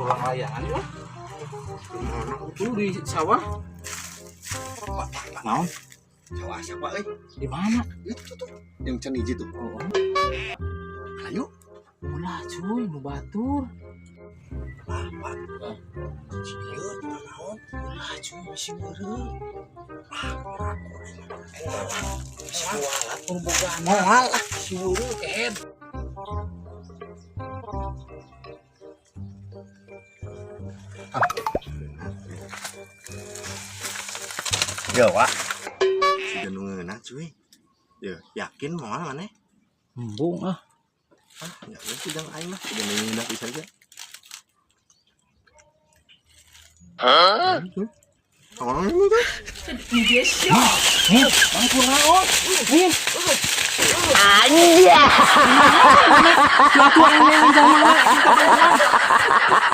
Ulang layangan ya. Di mana? Itu di sawah. Pak, Pak, Pak. Naon? Sawah siapa euy? Di mana? Itu tuh yang can hiji tuh. Oh, Ayo. ulah cuy, nu batur. Pak, Pak. Si ieu tah naon? Ulah cuy, bisi meureun. Ah, aku eta mah. Bisi kualat nu bogaan. Moal ah. Bisi meureun kehed. Ya, Wak. Siga nu ngeunah cuy. Ya, yakin moal maneh? Embung ah. Ah, ya geus sidang aing mah siga nu ngeunah pisan ge. Hah? Oh, ini tuh. Nih, bang kunaon? Nih. Anjir. Anjir.